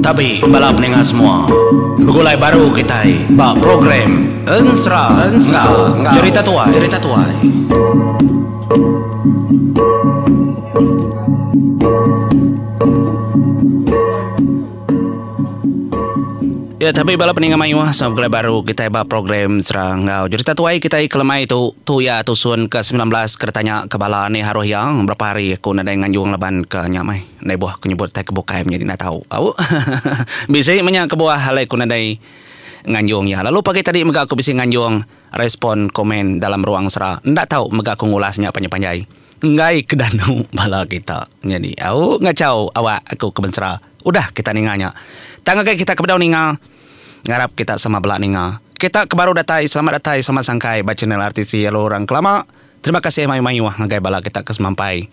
Tabi bala peninga semua. Begulai baru kitai ba program Ensera enggau Jerita Tuai. Jerita Tuai. Ya tapi bala peninga mayuh sama begulai baru kitai ba program Ensera enggau Jerita Tuai kitai ke lemai tu. Tu iya tusun ke 19 ke ditanya ke bala ni haruh iya berapa hari aku nadai nganjung laban ke nya meh ndai buah aku nyebut tai ke bukai menyadi enda tau. Au bisi meh nya kebuah alai aku nadai nganjung iya. Lalu pagi tadi mega aku bisi nganjung respon komen dalam ruang sera. Enda tau mega aku ngulas nya panjai-panjai. Enggai ke danu bala kita nyadi. Au ngachau awak aku ke bensera. Udah kita ninga nya. Tang ngagai kita ke bedau ninga, ngarap kita sama bela ninga. Kita ke baru datai, selamat datai, selamat sangkai ba channel RTC lalu orang ke lama, terima kasih mayuh-mayuh ngagai bala kita ke semampai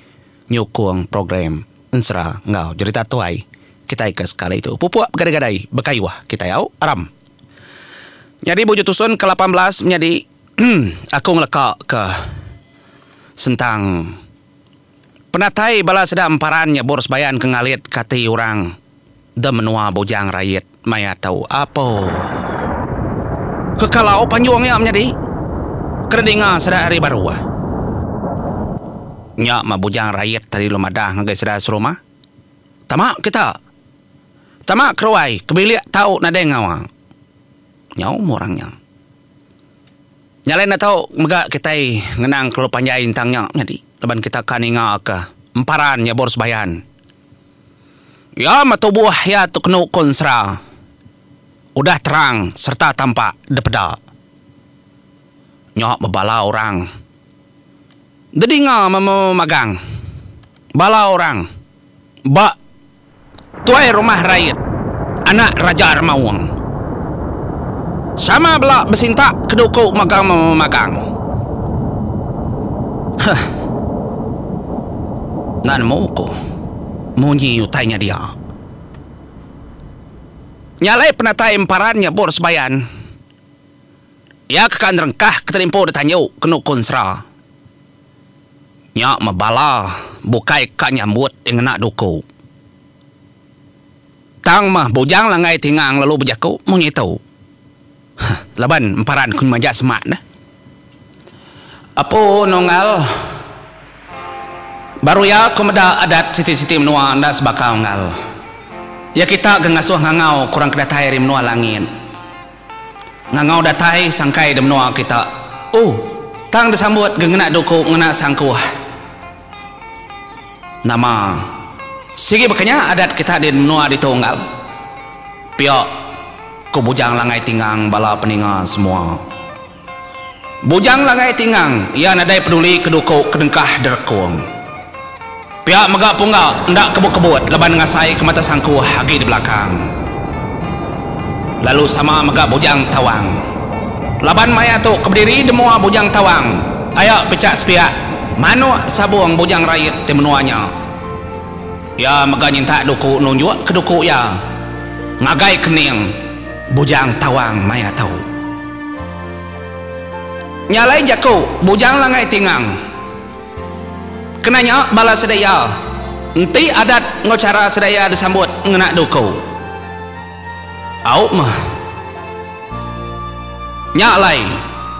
nyukung program ensera enggau jerita tuai kitai ke sekali tu. Pupuk begadai-gadai bekayuh kitai au. Aram. Nyadi buju tusun ke 18 menyadi aku ngeleka ke sentang. Penatai bala sida emparan nya bor sebayan ke ngalit ke ati orang de menua Bujang Rait maya tu. Apo. Kekalau panjung iya menyadi kena dinga sida ari baruh. Nya mah Bujang Rait tadi lu madah ngagai sida serumah. Tama kita. Tama keruai ke bilik tau nadai ngawa. Nyau meh orang nya. Nya alai enda tau mega kitai ngenang kelalu panjai entang nya nyadi laban kita ka ninga ka emparan nyabur sebayan. Iya meh tubuh iya tu kenu ku ensera udah terang sereta tampak dipeda. Nya bebala orang dedinga memagang bala orang ba. Tuai Rumah Rait, anak Raja Remaung. Sama bela besintak ke duku magang memagang. Huh. Enda nemu ku munyi utai nya dia. Nya alai penatai emparan nya bor sebayan. Iya ke ka nerengkah ke terimpu da tanju kenu ku ensera. Nya meh bala bukai ka nyambut iya ngena duku. Tang meh Bujang Langgai Tingang lalu bejaku munyi tu. Huh laban emparan ku majak semak neh. Apu nunggal baru iya ku meda adat siti-siti menua enda sebaka unggal. Iya kita ke ngasuh ngangau ku orang ke datai ari menua langit. Ngangau datai sangkai di menua kita. Oh, tang disambut ga ngena duku ngena sangkuh. Nama sigi baka nya adat kita di menua ditu unggal. Pia ku Bujang Langai Tingang bala peninga semua. Bujang Langai Tingang iya nadai peduli ke duku ke dengkah derekung. Pia mega pungga enda kebut-kebut laban ngasai ke mata sangkuh agi di belakang. Lalu sama mega Bujang Tawang. Laban maya tu ke bediri di mua Bujang Tawang aya pechak sepiak manuk sabung Bujang Rait ti menua nya. Iya mega nyintak duku nunjuk ke duku iya ngagai kening Bujang Tawang maya tu. Nya alai jaku Bujang Langai Tingang. Kena nya bala sida iya enti adat enggau chara sida iya disambut ngena duku. Au meh. Nya alai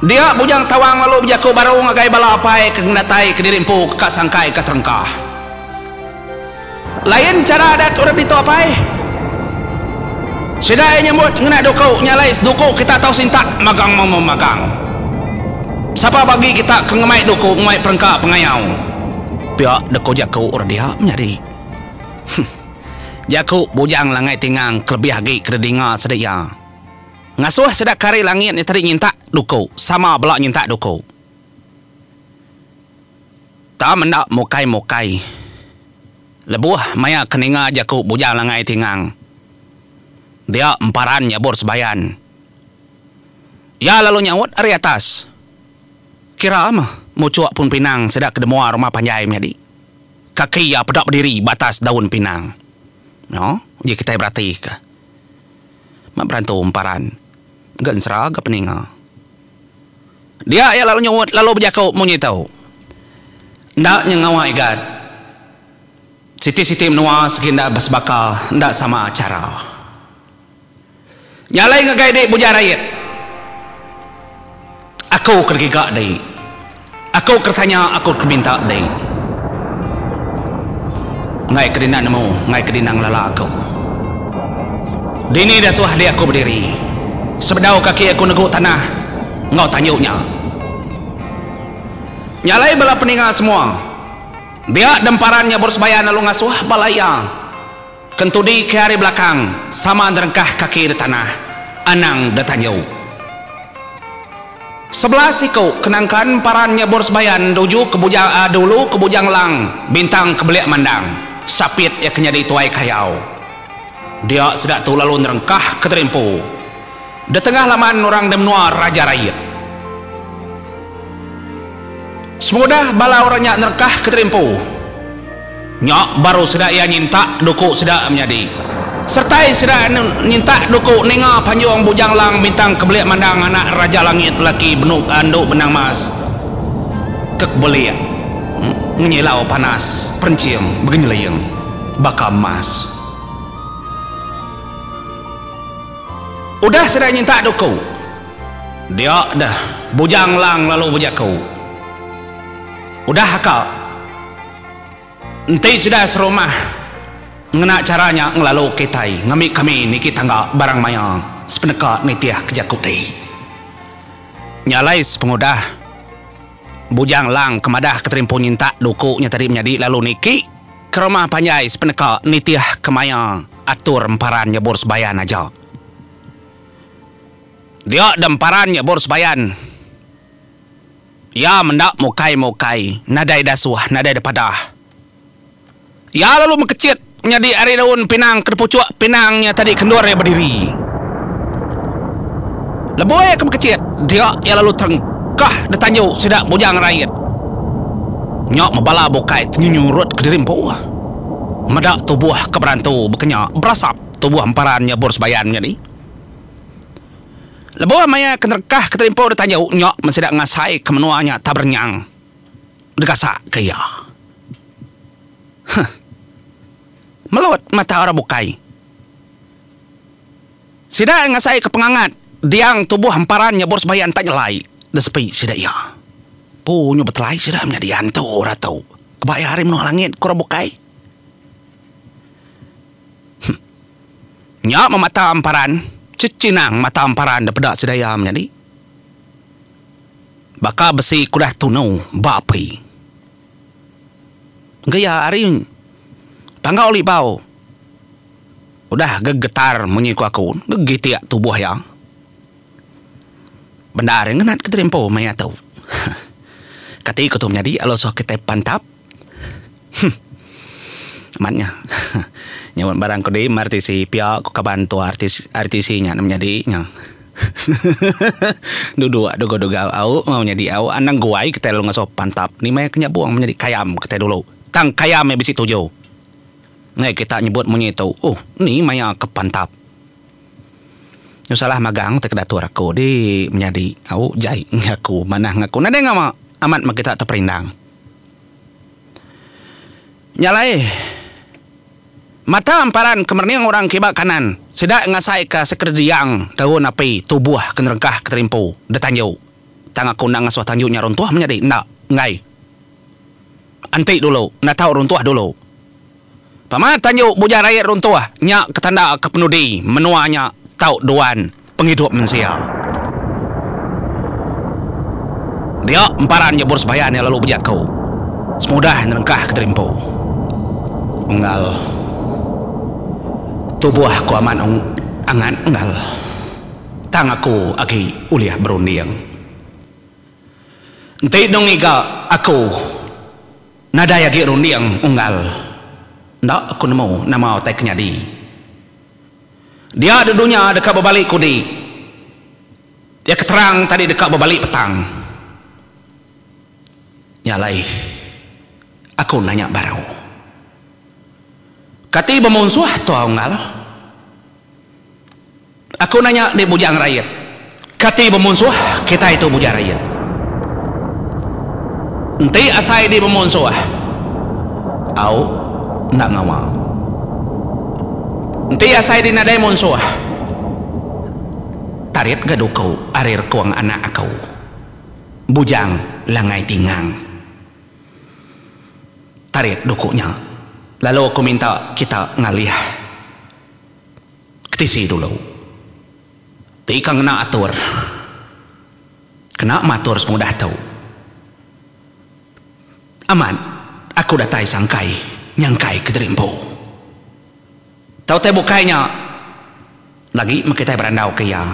dia Bujang Tawang lalu bejaku baru ngagai bala apai ke ngenatai kediri empu ke ka sangkai ka terengkah. Lain chara adat orang ditu apai. Sida iya nyambut ngena duku nya alai seduku kita tau sintak magang memagang. Sapa bagi kita ke ngemai duku ngemai perengka pengayau. Pia deka jaku orang dia menyadi. Huh. Jaku Bujang Langai Tingang kelebih agi ke didinga sida iya. Ngasuh sida ke ari langit nya tadi nyintak duku sama bela nyintak duku. Tam enda mukai-mukai. Lebuh maya ke ninga jaku Bujang Langai Tingang, dia emparan nyabur sebayan. Iya lalu nyaut ari atas. Kira meh muchuk pun pinang sida ke demua rumah panjai menyadi. Kaki iya peda bediri ba atas daun pinang. Nyo, uji kitai beratika. Meh berantu emparan ga ensera ga peninga. Dia iya lalu nyuut lalu bejaku munyi tu. Enda nyengawa igat. Siti-siti menua segi enda besebaka enda sama chara. Nya alai ngagai dik Bujang Rait. Aku ke digiga dik. Aku ke ditanya aku ke minta dik. Enggai ke dina nemu enggai ke dina ngelala aku. Dini dasuh dik aku bediri. Sebedau kaki aku negu tanah enggau tanju nya. Nya alai bala peninga semua. Dia demparan nya bersebayan lalu ngasuh bala iya ke entudi ke ari belakang sama nerengkah kaki di tanah anang detanju. 11 iku ke nangkan emparan nya bersebayan duju ke bujang dulu ke Bujang Lang Bintang ke Belik Mandang sapit iya ke nyadi tuai kayau. Dia sida tu lalu nerengkah ke terimpu. Di tengah laman orang di menua Raja Rait. Sepengudah bala orang nya nerengkah ke terimpu, nya baru sida iya nyintak duku sida menyadi. Sertai sida nyintak duku ninga panjung Bujang Lang Bintang Kebelik Mandang anak Raja Langit laki Benu Andu Benang Mas ke Kebelik ngenyilau panas perenching begenyeling baka emas. Udah sida nyintak duku, dia deh Bujang Lang lalu bejaku. Udah aka, enti sida serumah ngena chara nya ngelalu kitai ngambi kami niki tangga barang maya sepeneka nitih ke jaku dih. Nya alai sepengudah Bujang Lang ke madah ke terimpu nyintak duku nya tadi menyadi lalu niki ke rumah panjai sepeneka nitih ke maya atur emparan nyebur sebayan aja. Dia da emparan nyebur sebayan iya menda mukai-mukai nadai dasuh nadai depadah. Iya lalu mekechit nyadi ari daun pinang ke dipuchuk pinang nya tadi ke endur iya bediri. Lebuh iya ke mekechit, dia iya lalu terengkah ditanju sida Bujang Rait. Nya meh bala bukai tenyunyurut kediri empu. Meda tubuh ke berantu baka nya berasap tubuh emparan nya bur sebayan nyadi. Lebuh maya ke nerengkah ke terimpu ditanju nya meh sida ngasai ke menua nya tak berenyang digasak ke iya. Huh. Melut mata orang bukai. Sida ngasaika pengangat diang tubuh emparan nyebur sebayan tak nyelai disepi sida iya. Pu nyu betelai sida menyadi antu ratu keba iya ari menua langit ku orang bukai. Huh. Nya meh mata emparan chechinang mata emparan dipeda sida iya menyadi. Baka besi kudah tunu ba api. Gaya ari Panggau Libau udah gegetar munyi ku aku gegitik tubuh iya. Bendar iya ngenat ke diri empu maya tu. Kati ku tu menyadi lalu suah kitai pantap. Huh. Amat nya. Nyebut barang ku di RTC pia ku kaban tua RTC nya menyadi nya. Duduk dugau dugau au enggau nyadi au anang guai kitai lalu ngasuh pantap ni maya ke nyabung menyadi kayam kitai dulu tang kayam iya bisi tuju enggai kita nyebut munyi tu oh ni maya ke pantap nyau salah magang ti ke datur aku di menyadi au jai enggai aku manah ngaku nadai ngawa amat meh kita teperindang. Nya alai, mata emparan ke merening orang kiba kanan, sida ngasaika sekedediang daun api tubuh ke nerengkah ke terimpu detanju. Tang aku enda ngasuh tanju nya runtuh menyadi enda enggai. Enti dulu, enda tau runtuh dulu. Pama tanju Bujang Rait runtuh nya ke tanda ke penudi menua nya tau duan pengidup mensia. Dia emparan nya bur sebayan iya lalu bejaku semudah nerengkah ke diri empu. Unggal. Tubuh aku amat angat unggal. Tang aku agi ulih berunding. Enti dong ngiga aku nadai agi runding unggal. Enda aku nemu nama utai ke nyadi. Dia di dunya deka bebali kudi. Iya ke terang tadi deka bebali petang. Nya alai, aku nanya baru. Kati bemunsuh tua unggal? Aku nanya di Bujang Rait. Kati bemunsuh kitai tu Bujang Rait? Enti asai di bemunsuh, au. Enda ngawa. Enti asai di nadai munsuh, tarit ga duku ari rekung anak aku. Bujang Langai Tingang. Tarit duku nya, lalu aku minta kita ngalih ketisi dulu. Ti ka ngena atur, kena matur sepengudah tu. Amat, aku datai sangkai nyangkai kediri empu. Tau utai bukai nya lagi meh kitai berandau ke iya.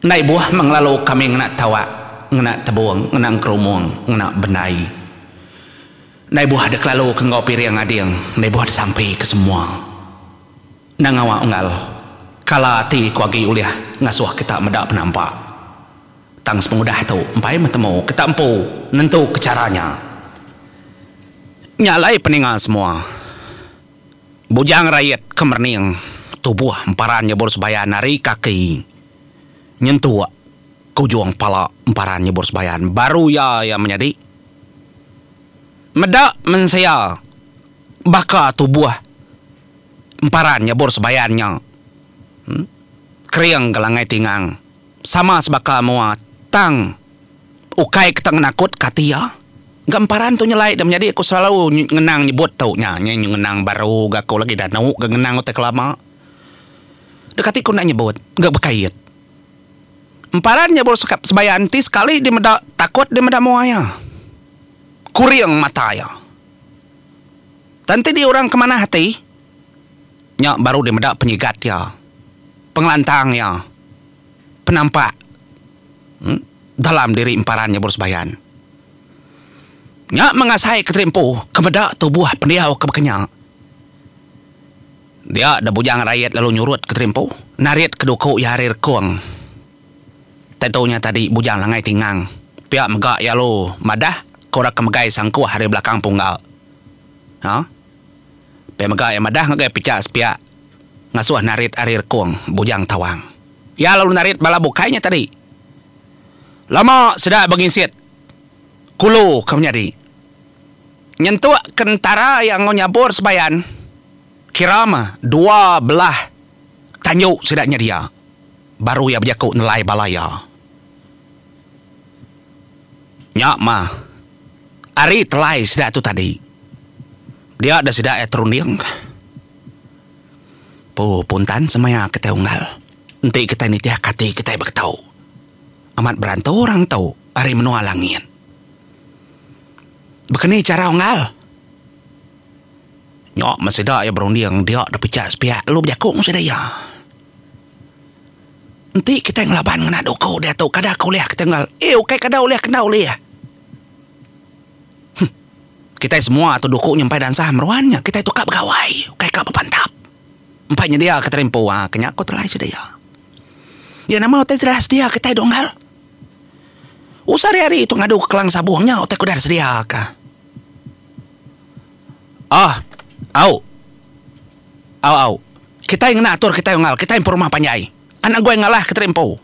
Enda ibuh meh ngelalu kami ngena tawak, ngena tebung, ngena engkerumung, ngena bendai. Enda ibuh dikelalu ke enggau piring ading, enda ibuh disampi ke semua. Enda ngawa unggal, kala ati ku agi ulih ngasuh kita meda penampak. Tang sepengudah tu empai meh temu kita empu nentu ke chara nya. Nya alai peninga semua. Bujang Rait ke merening tubuh emparan nyebur sebayan ari kaki nyentuk ke ujung pala emparan nyebur sebayan baru iya iya menyadi meda mensia baka tubuh emparan nyebur sebayan nya kering ke langai tingang. Sama sebaka mua tang ukai ke tang ngenakut ke ati iya. Gamparan tu nyelai da menyadi aku selalu ngenang nyebut tu nya nya nyu ngenang baru ga aku lagi danu ga ngenang utai ke lama. Deka ati ku enda nyebut ga bekait. Emparan nya baru sekap sebaya enti sekali di meda takut di meda mua iya. Kuring mata iya. Tang enti di orang ke manah ati nya baru di meda penyigat iya. Pengelantang iya. Penampak dalam diri emparan nya berusebayan. Nya mengasai ke terimpu ke meda tubuh pendiau ke baka nya. Dia da Bujang Rait lalu nyurut ke terimpu narit ke duku iya ari rekung. Tentu nya tadi Bujang Langai Tingang pia mega iya lalu madah ke orang ke megai sangkuh ari belakang punggal. Ha. Pia mega iya madah ngagai pichak sepiak ngasuh narit ari rekung Bujang Tawang. Iya lalu narit bala bukai nya tadi. Lama sida benginsit kulu ke menyadi. Nyentuk ke entara iya enggau nyabur sebayan kira meh 12 tanju sida nyedia baru iya bejaku nelai bala iya. Nya mah ari telai sida tu tadi. Dia da sida iya terunding. Pu puntan semaya kitai unggal enti kitai nitih ka ati kitai beketu. Amat berantu orang tu ari menua langit. Baka ni chara unggal? Nya meh sida iya berunding dia da pechak sepiak lalu bejaku enggau sida iya. Enti kitai ngelaban ngena duku diatu kada ke ulih kitai unggal. Eh ukai kada ulih kenda ulih. Huh. Kitai semua tu duku nyempai dansah meruan nya kitai tu ka begawai ukai ka bepantap. Empai nyedia ke terimpu ha ke nya ku telai sida iya. Ya nama utai sida sedia kitai tu unggal. Usah hari-hari tu ngadu ke kelang sabung nya utai ke udah disedia ka. Ah. Au. Au au. Kitai ngena atur kitai unggal, kitai empu rumah panjai. Anak guai ngalah kitai empu.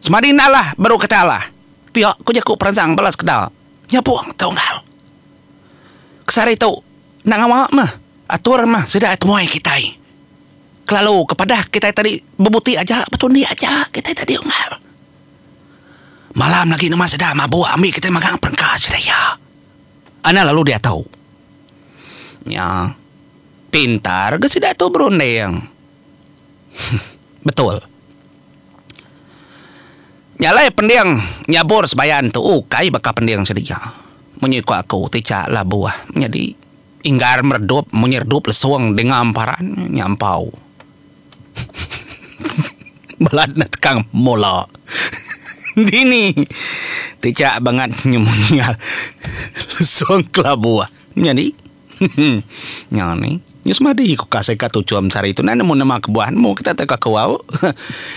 Semadi enda alah, baru kitai alah. Pia ku jaku peransang bala sekeda. Nyabung tu unggal. Kesehari tu, enda ngawa meh. Atur meh sida temuai kitai. Kelalu ke padah kitai tadi bebuti aja, betundi aja kitai tadi unggal. Malam lagi nama sida mabuk ambi kitai magang perengka sida iya. Anak lalu diatu. Nya. Pintar ga sida tu berunding. Betul. Nya alai pending nyabur sebayan tu ukai baka pending sedia. Munyi ku aku ti cha labuh nyadi inggar meredup munyi redup lesung dinga emparan nyampau. Balat enda tekang mula. Dini ti cha bangat nyemunyi lesung kelabuh nyadi. Nya ni. Nya semadi ku kasih ka tuchum sehari tu. Enda nemu nama kebuah nemu kita tauka ku au.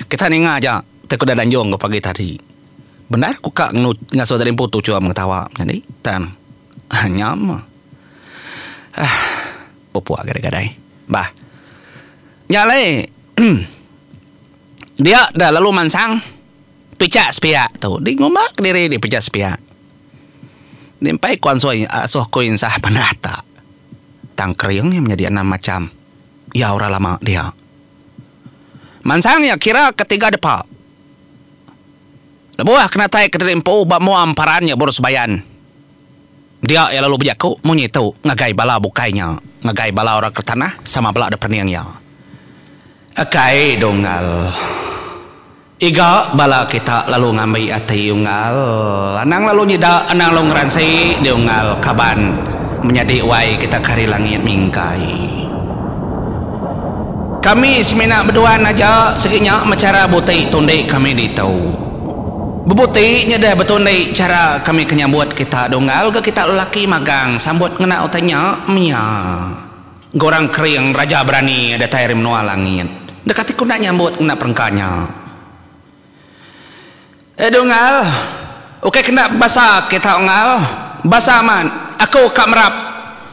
Kita ninga aja tai ku udah danjung ku pagi tadi. Bendar ku ka ngasuh tadi empu tuchum ketawa nyadi tang nya mah. Aah pupuk gadai-gadai. Bah. Nya alai dia da lalu mansang pichak sepiak tu. Di ngumba kediri di pichak sepiak. Ni empai ku ansoi asuh ku insah panah ta. Tang kering iya menyadi enam macham iya orang lama dia. Mansang iya kira ke tiga depa. Lebuh ke natai kediri empu ba mua emparan nya Bur Sebayan. Dia iya lalu bejaku munyi tu ngagai bala bukai nya, ngagai bala orang ke tanah sama bela diperening iya. Akai dunggal. Iga bala kita lalu ngambi ati unggal. Anang lalu nyida, anang lalu ngeransi di unggal kaban menyadi wai kita ke hari langit mingkai. Kami semina beduan aja sigi nya meh chara buti tundi kami ditu. Bebuti nya deh betundi chara kami ke nyambut kita dunggal ga kita lelaki magang sambut ngena utai nya mia. Ga orang kering raja berani datai ari menua langit. Deka ti ku enda nyambut ngena perengka nya. Eh dunggal, ukai kena bebasa kita unggal, basa amat aku ka merap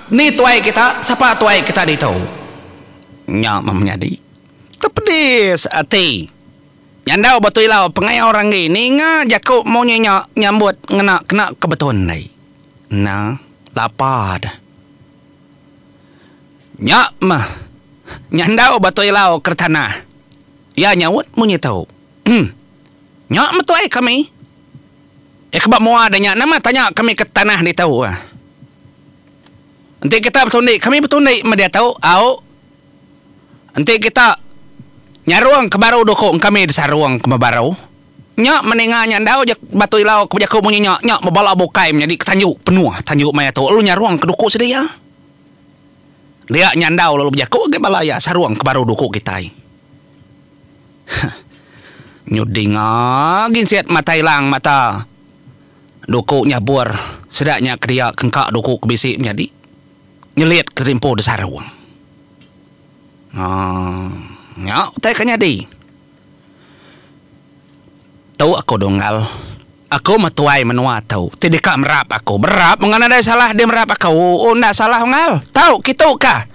ni tuai kita sapa tuai kita ditu. Nya meh menyadi. Tepedis ati. Nyandau batu ilau pengayau ranggi ninga jaku munyi nya nyambut ngena kena ke betun dai. Enda lapa deh. Nya meh nyandau batu ilau ke tanah. Iya nyaut munyi tu. Nya meh tuai kami. Iya ke ba mua deh nya nama tanya kami ke tanah ditu. Enti kita betundi kami betundi meh diatu au. Enti kita nyarung ke baru duku kami disarung ke baru. Nya meninga nyandau batu ilau ke bejaku munyi nya nya bebala bukai menyadi ke tanju penuh tanju maya tu lalu nyarung ke duku sida iya. Dia nyandau lalu bejaku agi bala iya sarung ke baru duku kitai. Huh. Nyu dinga ginsit mata ilang mata duku nyabur sida nya ke dia kengka duku ke bisi menyadi nyelit ke rimpu disarung. Aaa nya utai ke nyadi. Tu aku dunggal. Aku meh tuai menua tu ti deka merap aku. Berap enggau nadai salah deh merap aku. Oh enda salah unggal. Tau kitu kah.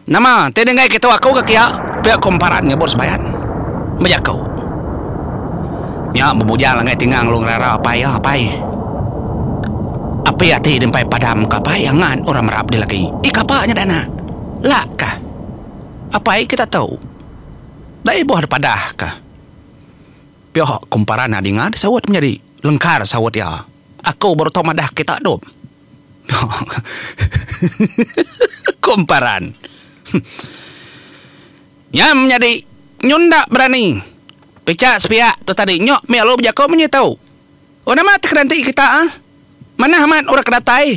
Nama ti denggai kitu aku ke kia pia ku emparan nyebut sebayan. Bejaku. Nya bebujang langgai tingang lalu ngerara apai iya apai. Api ati deh empai padam ka apai angat orang merap deh lagi. Ih kapa nya dah anak. Lak kah. Apai kita tu. Enda ibuh dipadah ka. Pia kumparan dinga disaut menyadi lengkar saut iya. Aku baru tau madah kita tu. Kumparan. Nya menyadi nyunda berani. Picha sepiak tu tadi nyok mih lalu bejaku munyi tu. Oh nama ti keranti kita ah. Manah amat orang ke datai.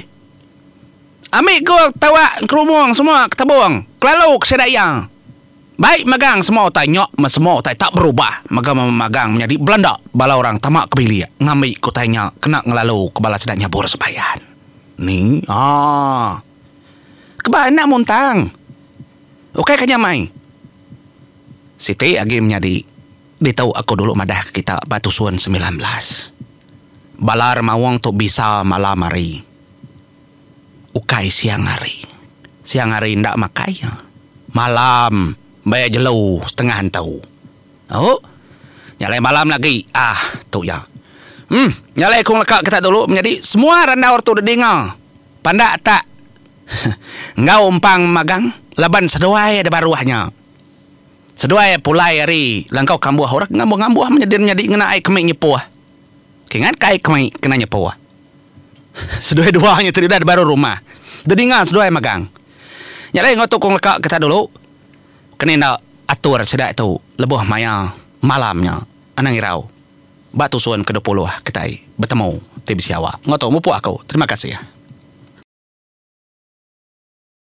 Ambi gol tawak kerumung semua ketabung kelalu ke sida iya. Baik magang semua utai nyok meh semua utai tak berubah mega magang menyadi belanda bala orang tama ke bilik ngambi ke utai nya kena ngelalu ke bala sida nyabur sebayan. Ni aa. Keba enda muntang. Ukai ke nyamai. Siti agi menyadi ditu aku dulu madah ke kita ba tusun 19. Bala remaung tu bisa malam hari. Ukai siang hari. Siang hari enda makai iya. Malam baya jelu setengah entu. Au. Nya alai malam lagi ah tu iya. Em nya alai aku ngeleka kita dulu menyadi semua randau tu didinga. Pandak tak enggau empang magang laban seduai da baruh nya. Seduai pulai ari langkau kambuh orang ngambuh-ngambuh menyadi menyadi ngena ai kemi nyepuh. Kingat ka ai kemi kena nyepuh. Seduai dua nya tadi udah baru rumah. Dedinga seduai magang. Nya alai enggau tu ku ngeleka kita dulu. Keni enda atur sida tu lebuh maya malam nya. Anang irau. Ba tusun ke 20 kitai betemu ti bisi awak. Enggau tu mupuk aku. Terima kasih.